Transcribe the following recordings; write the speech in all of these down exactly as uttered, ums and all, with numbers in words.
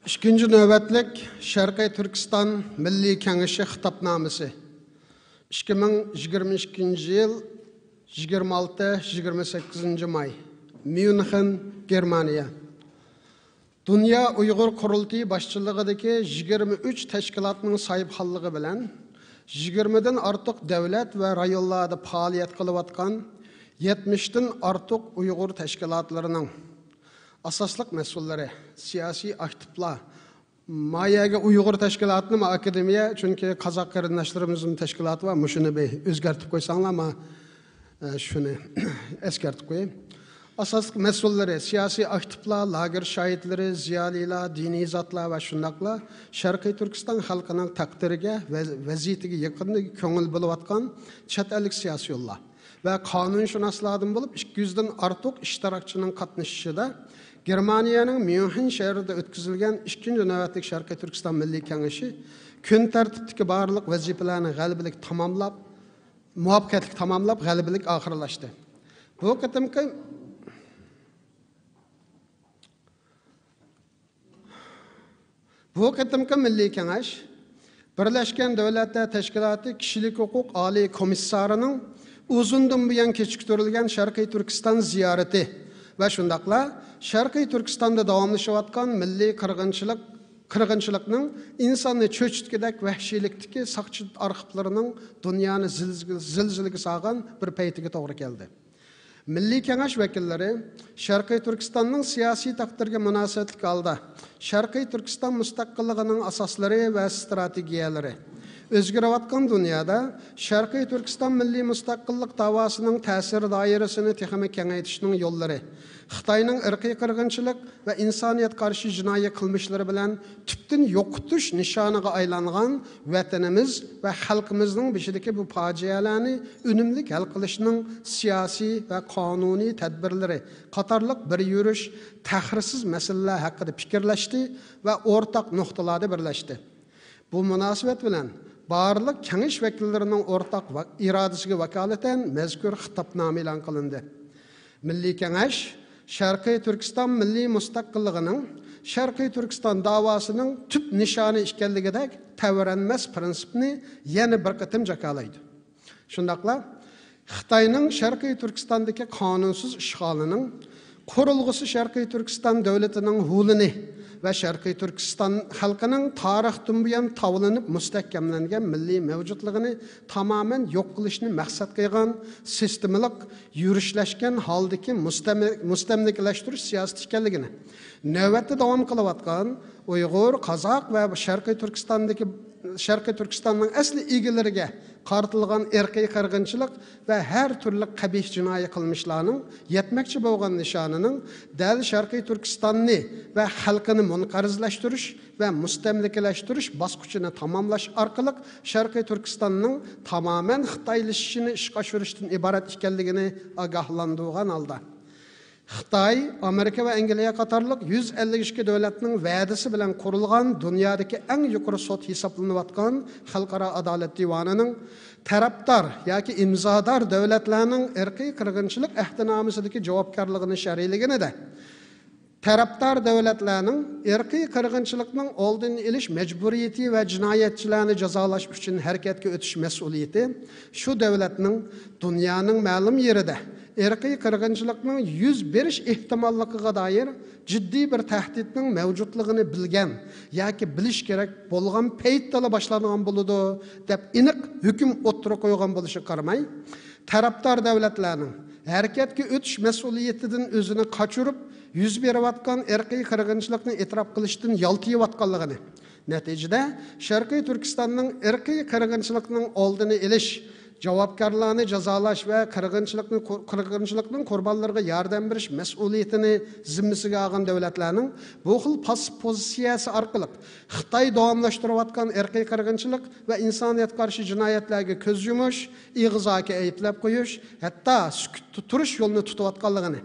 ئىككىنچى نۆۋەتلىك شەرقىي تۈركىستان مىللىي كېڭىشى خىتابنامىسى. ئىككى مىڭ يىگىرمە ئىككىنچى يىل يىگىرمە ئالتە، يىگىرمە سەككىزىنچى ماي، ميۇنخېن، گېرمانىيە. دۇنيا ئۇيغۇر قۇرۇلتىيى باشچىلىقىدىكى يىگىرمە ئۈچ تەشكىلاتنىڭ ساھىبخانلىقى بىلەن يىگىرمىدىن ئارتۇق دۆلەت ۋە رايونلاردا پائالىيەت قىلىۋاتقان يەتمىشتىن ئارتۇق ئۇيغۇر تەشكىلاتلىرىنىڭ ئاساسلىق مەسئۇللىرى، سىياسىي ئاكتىپلار، ما يەرگە ئۇيغۇر تەشكىلاتىنى ما ئاكادېمىيە، چۈنكى قازاق قېرىنداشلىرىمىزنىڭ تەشكىلاتى بار، مۇشۇنى بىر ئۆزگەرتىپ قويساڭلار، ما، ئە، شۇنى ئەسكەرتىپ قوياي. ئاساسلىق مەسئۇللىرى، سىياسىي ئاكتىپلار، لاگېر شاھىتلىرى، زىيالىيلار، دىنىي زاتلار ۋە شۇنداقلا شەرقىي تۈركىستان خەلقىنىڭ تەقدىرىگە ۋە ۋەزىيىتىگە يېقىندىن كۆڭۈل بۆلۈۋاتقان چەت ئەللىك سىياسىيونلار ۋە قانۇنشۇناسلاردىن بولۇپ، ئىككى يۈزدىن ئارتۇق ئىشتىراكچىنىڭ قاتنىشىشىدا گېرمانىيەنىڭ ميۇنخېن شەھىرىدە ئۆتكۈزۈلگەن ئىككىنچى نۆۋەتلىك شەرقىي تۈركىستان مىللىي كېڭىشى كۈن تەرتىپتىكى بارلىق ۋەزىپىلەرنى غەلىبىلىك تاماملاپ، مۇۋەپپەقىيەتلىك تاماملاپ، غەلىبىلىك ئاخىرلاشتى. بۇ قېتىمقى بۇ قېتىمقى مىللىي كېڭەش بىرلەشكەن دۆلەتلەر تەشكىلاتى كىشىلىك ھوقۇق ئالىي كومىسسارىنىڭ ئۇزۇندىن بۇيان كېچىكتۈرۈلگەن شەرقىي تۈركىستان زىيارىتى ۋە شۇنداقلا شەرقىي تۈركىستاندا داۋاملىشىۋاتقان مىللىي قىرغىنچىلىق، قىرغىنچىلىقنىڭ ئىنساننى چۆچۈتكۈدەك ۋەھشىيلىكتىكى ساقچى ئارخىپلىرىنىڭ دۇنيانى زىلزىگە، زىلزىلىگە سالغان بىر پەيتىگە توغرا كەلدى. مىللىي كېڭەش ۋەكىللىرى شەرقىي تۈركىستاننىڭ سىياسىي تەقدىرىگە مۇناسىۋەتلىك ھالدا شەرقىي تۈركىستان مۇستەقىللىقىنىڭ ئاساسلىرى ۋە ستراتېگىيەلىرى، ئۆزگىرىۋاتقان دۇنيادا شەرقىي تۈركىستان مىللىي مۇستەقىللىق داۋاسىنىڭ تەسىر دائىرىسىنى تېخىمۇ كېڭەيتىشنىڭ يوللىرى، خىتاينىڭ ئىرقىي قىرغىنچىلىق ۋە ئىنسانىيەتكە قارشى جىنايى قىلمىشلىرى بىلەن تۈپتىن يوقىتىش نىشانىغا ئايلانغان ۋەتىنىمىز ۋە خەلقىمىزنىڭ بېشىدىكى بۇ پاجىئەلەرنى ئۈنۈملۈك ھەل قىلىشنىڭ سىياسىي ۋە قانۇنىي تەدبىرلىرى قاتارلىق بىر يۈرۈش تەخىرسىز مەسىلىلەر ھەققىدە پىكىرلەشتى ۋە ئورتاق نۇقتىلاردا بىرلەشتى. بۇ مۇناسىۋەت بىلەن بارلىق كېڭەش ۋەكىللىرىنىڭ ئورتاق ۋە ئىرادىسىگە ۋاكالىتەن مەزكۇر خىتابنامە ئېلان قىلىندى. مىللىي كېڭەش شەرقىي تۈركىستان مىللىي مۇستەقىللىقىنىڭ، شەرقىي تۈركىستان داۋاسىنىڭ تۈپ نىشانى ئىكەنلىكىدەك تەۋرەنمەس پىرىنسىپنى يەنە بىر قېتىم جاكارلايدۇ. شۇنداقلا خىتاينىڭ شەرقىي تۈركىستاندىكى قانۇنسىز ئىشغالىنىڭ، قۇرۇلغۇسى شەرقىي تۈركىستان دۆلىتىنىڭ ھۇلىنى ۋە شەرقىي تۈركىستان خەلقىنىڭ تارىختىن بۇيان تاۋلىنىپ مۇستەھكەملەنگەن مىللىي مەۋجۇتلۇقىنى تامامەن يوق قىلىشنى مەقسەت قىلغان سىستېمىلىق يۈرۈشلەشكەن ھالدىكى مۇستەملىكىلەشتۈرۈش سىياسىتى ئىكەنلىكىنى، نۆۋەتتە داۋام قىلىۋاتقان ئۇيغۇر، قازاق ۋە شەرقىي تۈركىستاندىكى، شەرقىي تۈركىستاننىڭ ئەسلى ئىگىلىرىگە قارىتىلغان ئىرقىي قىرغىنچىلىق ۋە ھەر تۈرلۈك قەبىھ جىنايى قىلمىشلارنىڭ يەتمەكچى بولغان نىشانىنىڭ دەل شەرقىي تۈركىستاننى ۋە خەلقىنى مۇنقەرزلەشتۈرۈش ۋە مۇستەملىكىلەشتۈرۈش باسقۇچىنى تاماملاش ئارقىلىق شەرقىي تۈركىستاننىڭ تامامەن خىتايلىشىشىنى ئىشقا ئاشۇرۇشتىن ئىبارەت ئىكەنلىكىنى ئاگاھلاندۇرغان ھالدا، خىتاي، ئامېرىكا ۋە ئەنگلىيە قاتارلىق يۈز ئەللىك ئىككى دۆلەتنىڭ ۋەدىسى بىلەن قۇرۇلغان دۇنيادىكى ئەڭ يۇقىرى سوت ھېسابلىنىۋاتقان خەلقئارا ئادالەت دىۋانىنىڭ تەرەپدار ياكى ئىمزادار دۆلەتلەرنىڭ ئىرقىي قىرغىنچىلىق ئەھدىنامىسىدىكى جاۋابكارلىقىنى شەرھلىگىنىدە، تەرەپدار دۆلەتلەرنىڭ ئىرقىي قىرغىنچىلىقنىڭ ئالدىنى ئېلىش مەجبۇرىيىتى ۋە جىنايەتچىلەرنى جازالاش ئۈچۈن ھەرىكەتكە ئۆتۈش مەسئۇلىيىتى شۇ دۆلەتنىڭ دۇنيانىڭ مەلۇم يېرىدە ئىرقىي قىرغىنچىلىقنىڭ يۈز بېرىش ئېھتىماللىقىغا دائىر جىددىي بىر تەھدىتنىڭ مەۋجۇتلۇقىنى بىلگەن ياكى بىلىش كېرەك بولغان پەيتتىلا باشلانغان بولىدۇ، دەپ ئېنىق ھۆكۈم ئوتتۇرىغا قويغان بولۇشىغا قارىماي، تەرەپدار دۆلەتلەرنىڭ ھەرىكەتكە ئۆتۈش مەسئۇلىيىتىدىن ئۆزىنى قاچۇرۇپ، يۈز بېرىۋاتقان ئىرقىي قىرغىنچىلىقنى ئېتىراپ قىلىشتىن يالتىيىۋاتقانلىقىنى، نەتىجىدە، شەرقىي تۈركىستاننىڭ ئىرقىي قىرغىنچىلىقنىڭ ئالدىنى ئېلىش، جاۋابكارلارنى جازالاش ۋە قىرغىنچىلىقنى، قىرغىنچىلىقنىڭ قۇربانلىرىغا ياردەم بېرىش مەسئۇلىيىتىنى زىممىسىگە ئالغان دۆلەتلەرنىڭ بۇ خىل پاسسىپ پوزىتسىيەسى ئارقىلىق خىتاي داۋاملاشتۇرۇۋاتقان ئىرقىي قىرغىنچىلىق ۋە ئىنسانىيەتكە قارشى جىنايەتلەرگە كۆز يۇمۇش، ئېغىز ئاكى ئەيىبلەپ قويۇش، ھەتتا سۈكۈتتە تۇرۇش يولىنى تۇتۇۋاتقانلىقىنى،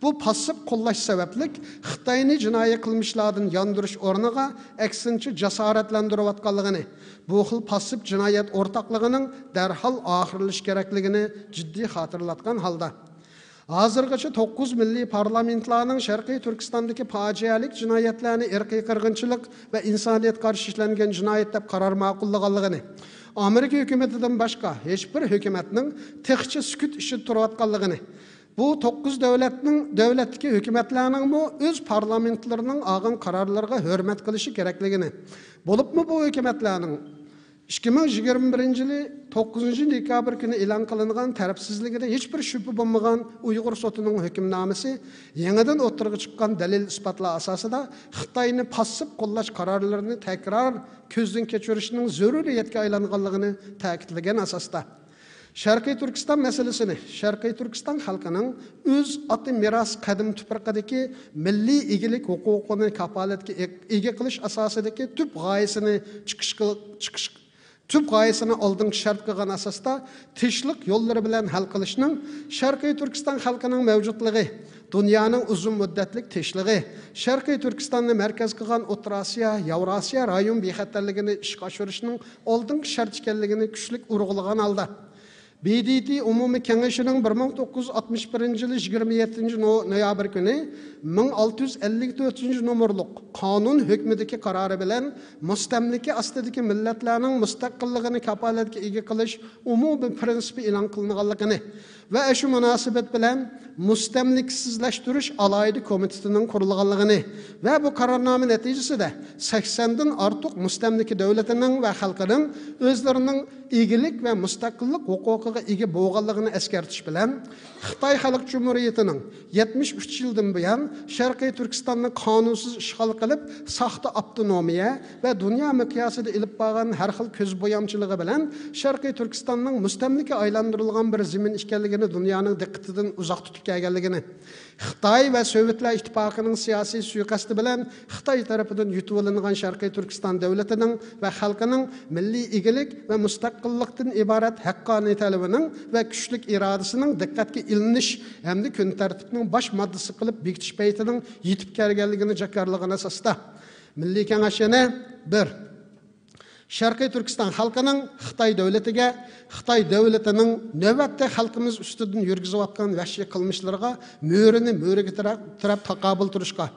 بۇ پاسسىپ قوللاش سەۋەبلىك خىتاينى جىنايى قىلمىشلاردىن ياندۇرۇش ئورنىغا، ئەكسىنچە، جاسارەتلەندۈرۈۋاتقانلىقىنى، بۇ خىل پاسسىپ جىنايەت ئورتاقلىقىنىڭ دەرھال ئاخىرلىشىش كېرەكلىكىنى جىددىي خاتىرىلەتكەن ھالدا، ھازىرغىچە توققۇز مىللىي پارلامېنتلارنىڭ شەرقىي تۈركىستاندىكى پاجىئەلىك جىنايەتلەرنى ئىرقىي قىرغىنچىلىق ۋە ئىنسانىيەتكە قارشى ئىشلەنگەن جىنايەت دەپ قارار ماقۇللىغانلىقىنى، ئامېرىكا ھۆكۈمىتىدىن باشقا ھېچبىر ھۆكۈمەتنىڭ تېخىچە سۈكۈت ئىچىدە تۇرۇۋاتقانلىقىنى، بۇ توققۇز دۆلەتنىڭ، دۆلەتتىكى ھۆكۈمەتلەرنىڭمۇ ئۆز پارلامېنتلىرىنىڭ ئالغان قارارلىرىغا ھۆرمەت قىلىشى كېرەكلىكىنى، بولۇپمۇ بۇ ھۆكۈمەتلەرنىڭ ئىككى مىڭ يىگىرمە بىرىنچى يىلى توققۇزىنچى دېكابىر كۈنى ئېلان قىلىنغان تەرەپسىزلىكىدە ھېچبىر شۈبھە بولمىغان ئۇيغۇر سوتىنىڭ ھۆكۈمنامىسى يېڭىدىن ئوتتۇرىغا چىققان دەلىل-ئىسپاتلار ئاساسىدا خىتاينى پاسسىپ قوللاش قارارلىرىنى تەكرار كۆزدىن كەچۈرۈشنىڭ زۆرۈرىيەتكە ئايلانغانلىقىنى تەكىتلىگەن ئاساستا، شەرقىي تۈركىستان مەسىلىسىنى شەرقىي تۈركىستان خەلقىنىڭ ئۆز ئاتا مىراس قەدىمى تۇپرىقىدىكى مىللىي ئىگىلىك ھوقۇقىنى كاپالەتكە ئىگە قىلىش ئاساسىدىكى تۈپ غايىسىنى چىقىش قىل-، چىقىش، تۈپ غايىسىنى ئالدىنقى شەرت قىلغان ئاساستا تىنچلىق يوللىرى بىلەن ھەل قىلىشنىڭ شەرقىي تۈركىستان خەلقىنىڭ مەۋجۇتلۇقى، دۇنيانىڭ ئۇزۇن مۇددەتلىك تىنچلىقى، شەرقىي تۈركىستاننى مەركەز قىلغان ئوتتۇرا ئاسىيا، ياۋراسىيا رايون بىخەتەرلىكىنى ئىشقا ئاشۇرۇشنىڭ ئالدىنقى شەرت ئىكەنلىكىنى كۈچلۈك ئۇرغۇلىغان ھالدا، ب د ت ئومۇمىي كېڭىشىنىڭ بىر مىڭ توققۇز يۈز ئاتمىش بىرىنچى يىلى يىگىرمە يەتتىنچى نو-، نويابىر كۈنى مىڭ ئالتە يۈز ئەللىك تۆتىنچى نومۇرلۇق قانۇن ھۆكمىدىكى قارارى بىلەن مۇستەملىكە ئاستىدىكى مىللەتلەرنىڭ مۇستەقىللىقىنى كاپالەتكە ئىگە قىلىش ئومۇمىي پىرىنسىپى ئېلان قىلىنغانلىقىنى ۋە ئاشۇ مۇناسىۋەت بىلەن مۇستەملىكىسىزلەشتۈرۈش ئالاھىدە كومىتېتىنىڭ قۇرۇلغانلىقىنى ۋە بۇ قارارنامە نەتىجىسىدە سەكسەندىن ئارتۇق مۇستەملىكە دۆلىتىنىڭ ۋە خەلقىنىڭ ئۆزلىرىنىڭ ئىگىلىك ۋە مۇستەقىللىق ھوقۇقىغا ئىگە بولغانلىقىنى ئەسكەرتىش بىلەن، خىتاي خەلق جۇمھۇرىيىتىنىڭ يەتمىش ئۈچ يىلدىن بۇيان شەرقىي تۈركىستاننى قانۇنسىز ئىشغال قىلىپ، ساختا ئاپتونومىيە ۋە دۇنيا مىقياسىدا ئېلىپ بارغان ھەر خىل كۆز بويامچىلىقى بىلەن شەرقىي تۈركىستاننىڭ مۇستەملىكە ئايلاندۇرۇلغان بىر زېمىن ئىكەنلىكىنى دۇنيانىڭ دىققىتىدىن ئۇزاق تۇتۇپ كەلگەنلىكىنى، خىتاي ۋە سوۋېتلار ئىتتىپاقىنىڭ سىياسىي سۇيىقەستى بىلەن خىتاي تەرىپىدىن يۇتۇۋېلىنغان شەرقىي تۈركىستان دۆلىتىنىڭ ۋە خەلقىنىڭ مىللىي ئىگىلىك ۋە مۇستەقىللىقتىن ئىبارەت ھەققانىي تەلىپىنىڭ ۋە كۈچلۈك ئىرادىسىنىڭ دىققەتكە ئېلىنىش ھەمدە كۈن تەرتىپىنىڭ باش ماددىسى قىلىپ بېكىتىش پەيتىنىڭ يېتىپ كەلگەنلىكىنى جاكارلىغان ئاساستا، مىللىي كېڭەش يەنە بىر، شەرقىي تۈركىستان خەلقىنىڭ خىتاي دۆلىتىگە، خىتاي دۆلىتىنىڭ نۆۋەتتە خەلقىمىز ئۈستىدىن يۈرگۈزۈۋاتقان ۋەھشىي قىلمىشلىرىغا مۈرىنى مۈرىگە تىرەپ، تىرەپ تاقابىل تۇرۇشقا،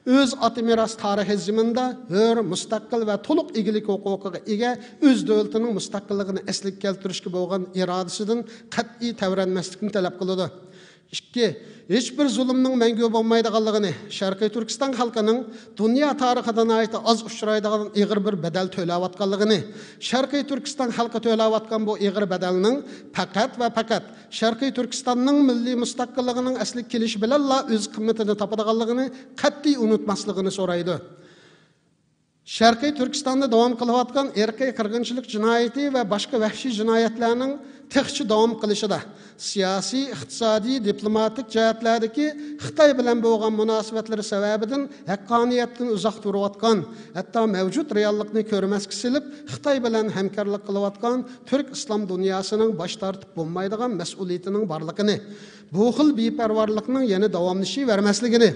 ئۆز ئاتا مىراس تارىخىي زېمىنىدا ھۆر، مۇستەقىل ۋە تولۇق ئىگىلىك ھوقۇقىغا ئىگە ئۆز دۆلىتىنىڭ مۇستەقىللىقىنى ئەسلىگە كەلتۈرۈشكە بولغان ئىرادىسىدىن قەتئىي تەۋرەنمەسلىكنى تەلەپ قىلىدۇ. ئىككى، ھېچبىر زۇلۇمنىڭ مەڭگۈ بولمايدىغانلىقىنى، شەرقىي تۈركىستان خەلقىنىڭ دۇنيا تارىخىدا ناھايىتى ئاز ئۇچرايدىغان ئېغىر بىر بەدەل تۆلەۋاتقانلىقىنى، شەرقىي تۈركىستان خەلقى تۆلەۋاتقان بۇ ئېغىر بەدەلنىڭ پەقەت ۋە پەقەت شەرقىي تۈركىستاننىڭ مىللىي مۇستەقىللىقىنىڭ ئەسلىگە كېلىشى بىلەنلا ئۆز قىممىتىنى تاپىدىغانلىقىنى قەتئىي ئۇنتۇماسلىقىنى سورايدۇ. شەرقىي تۈركىستاندا داۋام قىلىۋاتقان ئىرقىي قىرغىنچىلىق جىنايىتى ۋە باشقا ۋەھشىي جىنايەتلەرنىڭ تېخىچە داۋام قىلىشىدا، سىياسىي، ئىقتىسادىي، دىپلوماتىك جەھەتلەردىكى خىتاي بىلەن بولغان مۇناسىۋەتلىرى سەۋەبىدىن ھەققانىيەتتىن ئۇزاق تۇرۇۋاتقان، ھەتتا مەۋجۇت رېئاللىقنى كۆرمەسكە سېلىپ، خىتاي بىلەن ھەمكارلىق قىلىۋاتقان تۈرك ئىسلام دۇنياسىنىڭ باش تارتىپ بولمايدىغان مەسئۇلىيىتىنىڭ بارلىقىنى، بۇ خىل بىپەرۋالىقنىڭ يەنە داۋاملىشىۋەرمەسلىكىنى،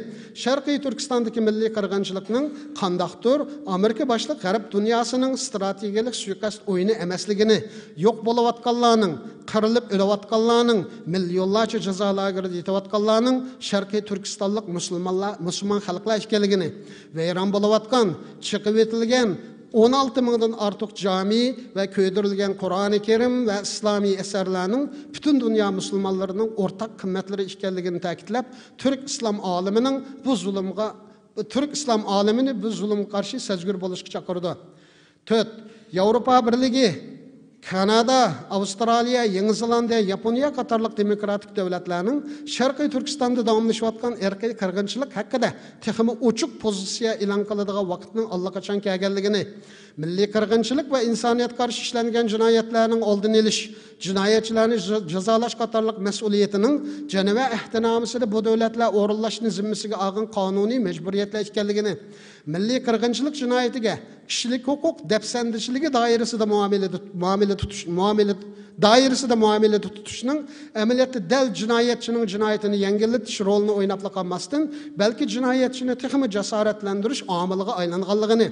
شەرقىي تۈركىستاندىكى مىللىي قىرغىنچىلىقنىڭ قانداقتۇر ئامېرىكا باشلىق غەرب دۇنياسىنىڭ ئىستراتېگىيەلىك سۇيىقەست ئويۇنى ئەمەسلىكىنى، يوق بولۇۋاتقانلارنىڭ، قىرىلىپ ئۆلۈۋاتقانلارنىڭ، مىليونلارچە جازا لاگېرىدا يېتىۋاتقانلارنىڭ شەرقىي تۈركىستانلىق مۇسۇلمانلار، مۇسۇلمان خەلقلەر ئىكەنلىكىنى، ۋەيران بولۇۋاتقان، چېقىۋېتىلگەن، ئون ئالتە مىڭدىن ئارتۇق جامى ۋە كۆيدۈرۈلگەن قۇرئانى كەرىم ۋە ئىسلامىي ئەسەرلەرنىڭ پۈتۈن دۇنيا مۇسۇلمانلىرىنىڭ ئورتاق قىممەتلىرى ئىكەنلىكىنى تەكىتلەپ، تۈرك ئىسلام ئالىمىنىڭ بۇ زۇلۇمغا، تۈرك ئىسلام ئالىمىنى بۇ زۇلۇمغا قارشى سەزگۈر بولۇشقا چاقىرىدۇ. تۆت، ياۋروپا بىرلىكى، كانادا، ئاۋسترالىيە، يېڭى زېلاندىيە، ياپونىيە قاتارلىق دېموكراتىك دۆلەتلەرنىڭ شەرقىي تۈركىستاندا داۋاملىشىۋاتقان ئىرقىي قىرغىنچىلىق ھەققىدە تېخىمۇ ئوچۇق پوزىتسىيە ئېلان قىلىدىغان ۋاقىتنىڭ ئاللىقاچان كەلگەنلىكىنى، مىللىي قىرغىنچىلىق ۋە ئىنسانىيەتكە قارشى ئىشلەنگەن جىنايەتلەرنىڭ ئالدىنى ئېلىش، جىنايەتچىلەرنى جا-، جازالاش قاتارلىق مەسئۇلىيىتىنىڭ جەنۋە ئەھدىنامىسىدا بۇ دۆلەتلەر ئورۇنلاشنى زىممىسىگە ئالغان قانۇنىي مەجبۇرىيەتلەر ئىكەنلىكىنى، مىللىي قىرغىنچىلىق جىنايىتىگە كىشىلىك ھوقۇق دەپسەندىچىلىكى دائىرىسىدە مۇئامىلە تۇت-، مۇئامىلە تۇتۇش، مۇئامىلە دائىرىسىدە مۇئامىلە تۇتۇشنىڭ ئەمەلىيەتتە دەل جىنايەتچىنىڭ جىنايىتىنى يەڭگىللىتىش رولىنى ئويناپلا قالماستىن، بەلكى جىنايەتچىنى تېخىمۇ جاسارەتلەندۈرۈش ئامىلىغا ئايلانغانلىقىنى،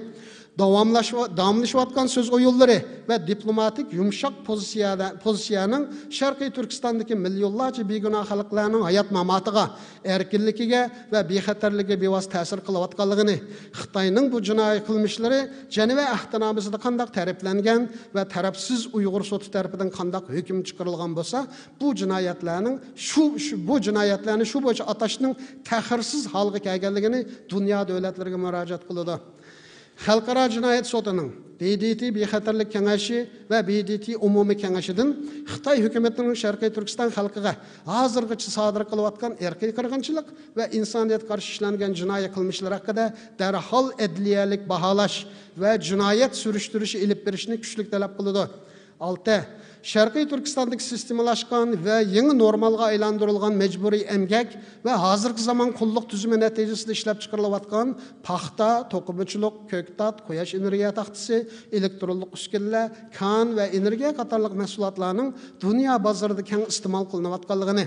داۋاملاشىۋ-، داۋاملىشىۋاتقان سۆز ئويۇنلىرى ۋە دىپلوماتىك يۇمشاق پوزىتسىيەدە-، پوزىتسىيەنىڭ شەرقىي تۈركىستاندىكى مىليونلارچە بىگۇناھ خەلقلەرنىڭ ھايات ماماتىغا، ئەركىنلىكىگە ۋە بىخەتەرلىكىگە بىۋاسىتە تەسىر قىلىۋاتقانلىقىنى، خىتاينىڭ بۇ جىنايى قىلمىشلىرى جەنۋە ئەھدىنامىسىدە قانداق تەرىپلەنگەن ۋە تەرەپسىز ئۇيغۇر سوتى تەرىپىدىن قانداق ھۆكۈم چىقىرىلغان بولسا، بۇ جىنايەتلەرنىڭ شۇ، شۇ، بۇ جىنايەتلەرنى شۇ بويىچە ئاتاشنىڭ تەخىرسىز ھالغا كەلگەنلىكىنى دۇنيا دۆلەتلىرىگە مۇراجىئەت قىلىدۇ. خەلقئارا جىنايەت سوتىنىڭ، ب د ت بىخەتەرلىك كېڭەشى ۋە ب د ت ئومۇمىي كېڭىشىدىن خىتاي ھۆكۈمىتىنىڭ شەرقىي تۈركىستان خەلقىگە ھازىرغىچە سادىر قىلىۋاتقان ئىرقىي قىرغىنچىلىق ۋە ئىنسانىيەتكە قارشى ئىشلەنگەن جىنايى قىلمىشلىرى ھەققىدە دەرھال ئەدلىيەلىك باھالاش ۋە جىنايەت سۈرۈشتۈرۈشى ئېلىپ بېرىشنى كۈچلۈك تەلەپ قىلىدۇ. ئالتە، شەرقىي تۈركىستاندىكى سىستېمىلاشقان ۋە يېڭى نورمالغا ئايلاندۇرۇلغان مەجبۇرىي ئەمگەك ۋە ھازىرقى زامان قۇللۇق تۈزۈمى نەتىجىسىدە ئىشلەپچىقىرىلىۋاتقان پاختا، توقۇمىچىلىق، كۆكتات، قۇياش ئېنېرگىيە تاختىسى، ئېلېكترونلۇق ئۈسكۈنىلەر، كان ۋە ئېنېرگىيە قاتارلىق مەھسۇلاتلارنىڭ دۇنيا بازىرىدا كەڭ ئىستېمال قىلىنىۋاتقانلىقىنى،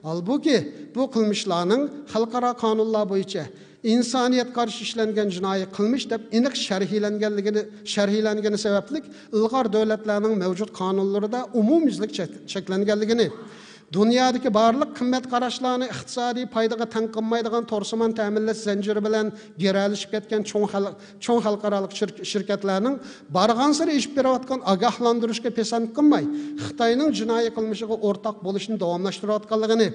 ھالبۇكى، بۇ قىلمىشلارنىڭ خەلقئارا قانۇنلار بويىچە ئىنسانىيەتكە قارشى ئىشلەنگەن جىنايى قىلمىش دەپ ئېنىق شەرھلەنگەنلىكىنى، شەرھلەنگىنى سەۋەبلىك، ئىلغار دۆلەتلەرنىڭ مەۋجۇت قانۇنلىرىدا ئومۇميۈزلۈك چەك-، چەكلەنگەنلىكىنى، دۇنيادىكى بارلىق قىممەت قاراشلارنى ئىقتىسادىي پايدىغا تەڭ قىلمايدىغان تورسىمان تەمىنلەش زەنجىرى بىلەن گىرەلىشىپ كەتكەن چوڭ خەل-، چوڭ خەلقئارالىق شىر-، شىركەتلەرنىڭ بارغانسېرى ئېشىپ بېرىۋاتقان ئاگاھلاندۇرۇشقا پىسەنت قىلماي، خىتاينىڭ جىنايى قىلمىشىغا ئورتاق بولۇشنى داۋاملاشتۇرۇۋاتقانلىقىنى،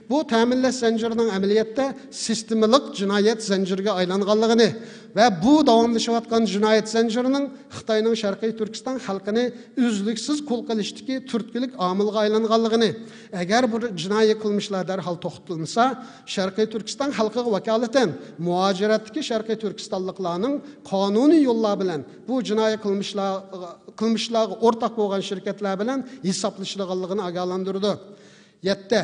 بۇ تەمىنلەش زەنجىرىنىڭ ئەمەلىيەتتە سىستېمىلىق جىنايەت زەنجىرىگە ئايلانغانلىقىنى ۋە بۇ داۋاملىشىۋاتقان جىنايەت زەنجىرىنىڭ خىتاينىڭ شەرقىي تۈركىستان خەلقىنى ئۈزلۈكسىز قۇل قىلىشتىكى تۈرتكىلىك ئامىلغا ئايلانغانلىقىنى، ئەگەر بۇ جىنايى قىلمىشلار دەرھال توختىتىلمىسا، شەرقىي تۈركىستان خەلقىگە ۋاكالىتەن مۇھاجىرەتتىكى شەرقىي تۈركىستانلىقلارنىڭ قانۇنىي يوللار بىلەن بۇ جىنايى قىلمىشلار، قىلمىشلارغا ئورتاق بولغان شىركەتلەر بىلەن ھېسابلىشىدىغانلىقىنى ئاگاھلاندۇرىدۇ. يەتتە،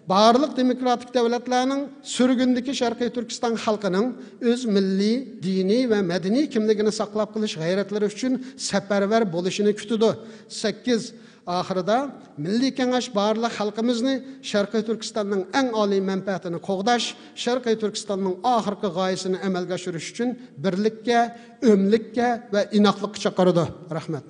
بارلىق دېموكراتىك دۆلەتلەرنىڭ سۈرگۈندىكى شەرقىي تۈركىستان خەلقىنىڭ ئۆز مىللىي، دىنىي ۋە مەدەنىي كىملىكىنى ساقلاپ قېلىش غەيرەتلىرى ئۈچۈن سەپەرۋەر بولۇشىنى كۈتىدۇ. سەككىز، ئاخىرىدا، مىللىي كېڭەش بارلىق خەلقىمىزنى شەرقىي تۈركىستاننىڭ ئەڭ ئالىي مەنپەئەتىنى قوغداش، شەرقىي تۈركىستاننىڭ ئاخىرقى غايىسىنى ئەمەلگە ئاشۇرۇش ئۈچۈن بىرلىككە، ئۆملۈككە ۋە ئىناقلىققا چاقىرىدۇ. رەھمەت.